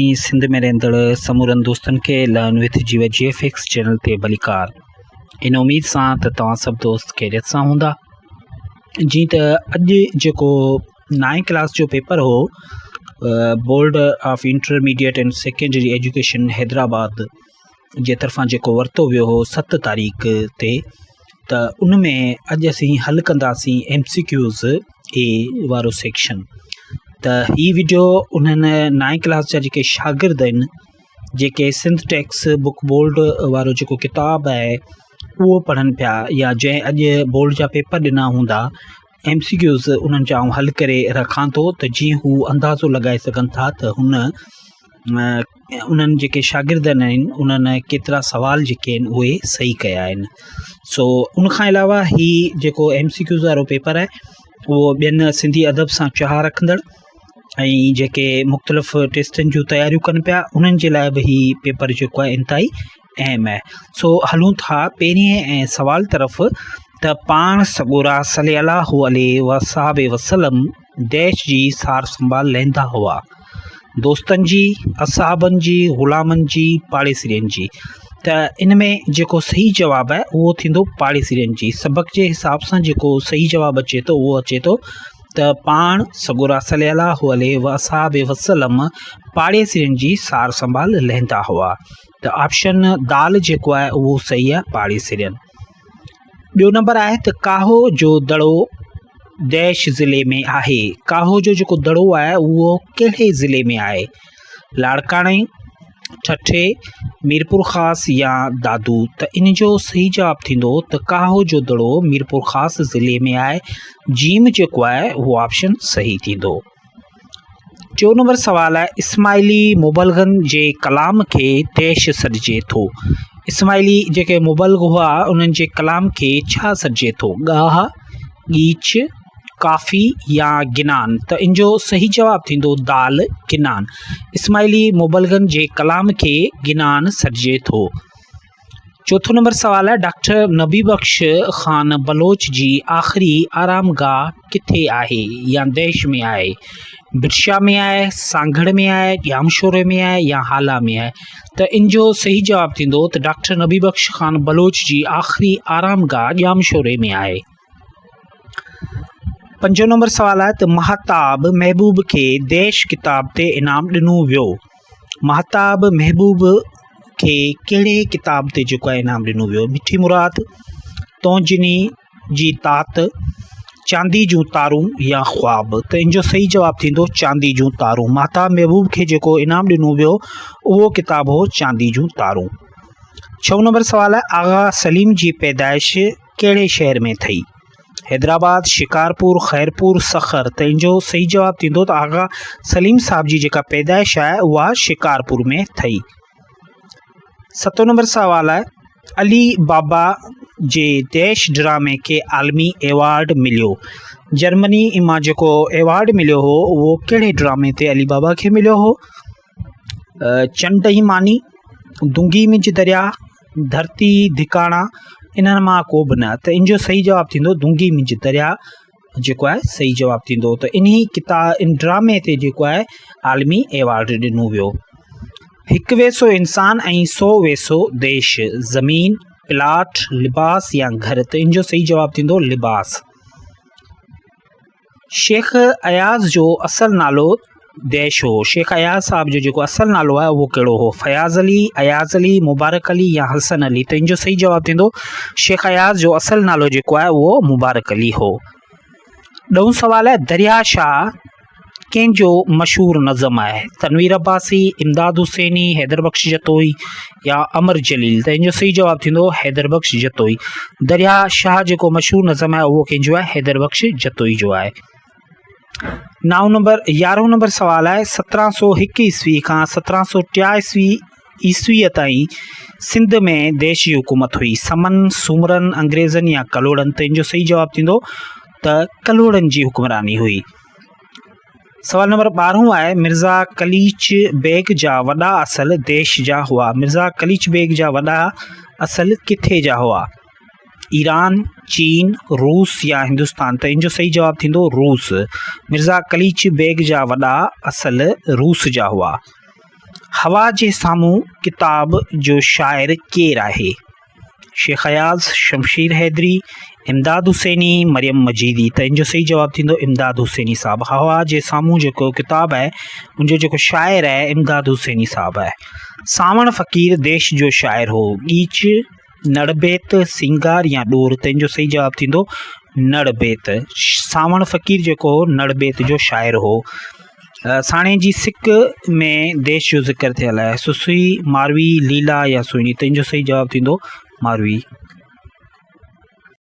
سنڌ ۾ رهندڙ سمورن دوستن کي learn with Jiwa G F X channel تي ڀليڪار ان اميد سان ته توهان سڀ دوست خيريت سان هوندا. جي ته اڄ جيڪو نائين ڪلاس جو پيپر هو board of intermediate and secondary education Hyderabad جي طرفان جيڪو ورتو ويو هو 7 تاريخ تي ته ان ۾ اڄ اسين حل ڪنداسين ايم سي ڪيوز اي وارو سيڪشن ته هي وڊيو انهن نائين ڪلاس جا جيڪي شاگرد آهن جيڪي سنڌ ٽيڪسٽ بڪ بورڊ وارو جيڪو ڪتاب آهي اهو پڙهن پيا يا جنهن اڄ بورڊ جا پيپر ڏنا هوندا ايم سي ڪيوز انهن جا آئون حل ڪري رکان ٿو ته جيئن هو اندازو لڳائي سگهن ٿا ته هن انهن جيڪي شاگردن آهن انهن ڪيترا سوال جيڪي آهن اهي صحيح ڪيا آهن سو ان کان علاوه هي جيڪو ايم سي ڪيوز وارو پيپر آهي اهو ٻين سنڌي ادب سان چاهه رکندڙ ۽ جيڪي مختلف ٽيسٽن جون تياريون ڪن پيا انهن جي لاء به هي پيپر جيڪو آهي انتهائي اهم آهي. سو هلون ٿا پهرين ۽ سوال طرف ته پاڻ سڳورا صلي الله عليه واصحابه وسلم ديش جي سار سنڀال لهندا هئا. دوستن جي، اصحابن جي، غلامن جي، پاڙيسرين جي. ته ان ۾ جيڪو صحيح جواب آهي اهو ٿيندو پاڙيسرين جي. سبق جي حساب سان جيڪو صحيح جواب اچي ٿو اهو اچي ٿو ته پاڻ سڳورا صلي الله عليه واصحابه وسلم پاڙيسرين جي سار سنڀال لهندا هئا. ته آپشن دال جيڪو آهي اهو صحيح آهي پاڙيسرين. ٻيو نمبر آهي ته ڪاهو جو دڙو ديش ضلعي ۾ آهي. ڪاهو جو جيڪو دڙو آهي اهو ڪهڙي ضلعي ۾ آهي؟ لاڙڪاڻي، ٺٽي، ميرپورخاص يا دادو؟ ته ان جو صحيح جواب ٿيندو ته ڪاهو جو دڙو ميرپورخاص ضلعي ۾ آهي. جيم جيڪو آهي اهو آپشن صحيح ٿيندو. ٽيون نمبر سوال آهي اسماعيلي مبلغن جي ڪلام کي ديش سڏجي ٿو. اسماعيلي جيڪي مبلغ هئا انهن جي ڪلام کي ڇا سڏجي ٿو؟ ڳاهه، ڳيچ، ڪافي يا گنان؟ ته ان جو صحيح جواب ٿيندو دال گنان. اسماعيلي مبلغن جي ڪلام کي گنان سڏجي ٿو. چوٿون نمبر سوال آهي ڊاڪٽر نبي بخش خان بلوچ جي آخري آرام گاهه ڪٿي آهي يا ديش ۾ آهي؟ ڀٽشاهه ۾ آهي، سانگهڙ ۾ آهي، ڄامشوري ۾ آهي يا هالا ۾ آهي؟ ته ان جو صحيح جواب ٿيندو ته ڊاڪٽر نبي بخش خان بلوچ جي آخري آرام گاهه ڄامشوري ۾ آهي. پنجون نمبر سوال آهي ته ماهتاب محبوب کي ديش ڪتاب تي انعام ڏنو ويو. ماهتاب محبوب کي ڪهڙي ڪتاب تي جيڪو آهي انعام ڏنو ويو؟ مٺي مراد، تون جني جي تات، چاندي جون تارون يا خواب؟ ته ان جو صحيح جواب ٿيندو چاندي جون تارون. ماهتاب محبوب کي جيڪو انعام ڏنو ويو اهو ڪتاب هو چاندي جون تارون. ڇهون نمبر سوال آهي آغا سليم جي پيدائش ڪهڙي شهر ۾ ٿي؟ حيدرآباد، شڪارپور، خيرپور، سکر. ته ان جو صحيح جواب ٿيندو ته آغا سليم صاحب جي جيڪا پيدائش آهي اها شڪارپور ۾ ٿي. ستون نمبر سوال آهي علي بابا جي ديش ڊرامي کي عالمي ايوارڊ مليو. جرمني مان جيڪو ايوارڊ مليو هو اهو ڪهڙي ڊرامي تي علي بابا کي مليو هو؟ چنڊ ۽ ماني، دونگي منجهه درياء، ڌرتي ڌڪاڻا، انهن مان ڪو به نه. ته ان جو صحيح جواب ٿيندو دونگي منجهه درياء جيڪو آهي صحيح جواب ٿيندو ته انهي ڪتاب ان ڊرامي تي جيڪو آهي عالمي ايوارڊ ڏنو ويو. هڪ ويسو انسان ۽ سو ويسو ديش، زمين، پلاٽ، لباس يا گهر. ته ان جو صحيح جواب ٿيندو لباس. شيخ اياز جو اصل نالو ديش هو. شيخ اياز صاحب جو جيڪو اصل نالو آهي اهو ڪهڙو هو؟ فياض علي، اياز علي، مبارڪ علي يا حسن علي؟ ته ان جو صحيح جواب ٿيندو شيخ اياز جو اصل نالو جيڪو آهي اهو مبارڪ علي هو. ڏهون سوال آهي دريا شاهه ڪنهن جو مشهور نظم آهي؟ تنوير عباسي، امداد حسيني، حيدر بخش جتوئي يا امر جليل؟ ته ان جو صحيح جواب ٿيندو حيدر بخش جتوئي. دريا شاهه جيڪو مشهور نظم آهي اهو ڪنهن جو آهي؟ حيدر بخش جتوئي جو آهي. نائون نمبر يارهون نمبر سوال آهي 1701 عيسوي کان 1783 عيسويء تائين سنڌ ۾ ديش جي حڪومت هئي. سمن، سومرن، انگريزن يا ڪلهوڙن؟ ته ان جو صحيح جواب ٿيندو ته ڪلهوڙن جي حڪمراني هئي. سوال نمبر ٻارهون آهي مرزا قليچ بيگ جا وڏا اصل ديش جا هئا. مرزا قليچ بيگ جا وڏا اصل ڪٿي جا هئا؟ ايران، چين، روس يا هندستان؟ ته ان جو صحيح جواب ٿيندو روس. مرزا قليچ بيگ جا وڏا اصل روس جا هئا. هوا جي سامهون ڪتاب جو شاعر ڪير آهي؟ شيخ اياز، شمشير حيدري، امداد حسيني، مريم مجيدي ته ان جو صحيح جواب ٿيندو امداد حسيني صاحب هوا جي سامهون جيڪو ڪتاب آهي ان جو جيڪو شاعر آهي امداد حسيني صاحب آهي سانوڻ فقير ديش جو شاعر هو ڳيچ نڙ بيت سينگار يا ڏور ته ان جو صحيح جواب ٿيندو نڙ بيت سانوڻ فقير جيڪو هو نڙ بيت جو شاعر هو ساڻي جي سڪ ۾ ديش جو ذڪر ٿيل آهي سسئي ماروي ليلا يا سهڻي ته ان جو صحيح جواب ٿيندو ماروي.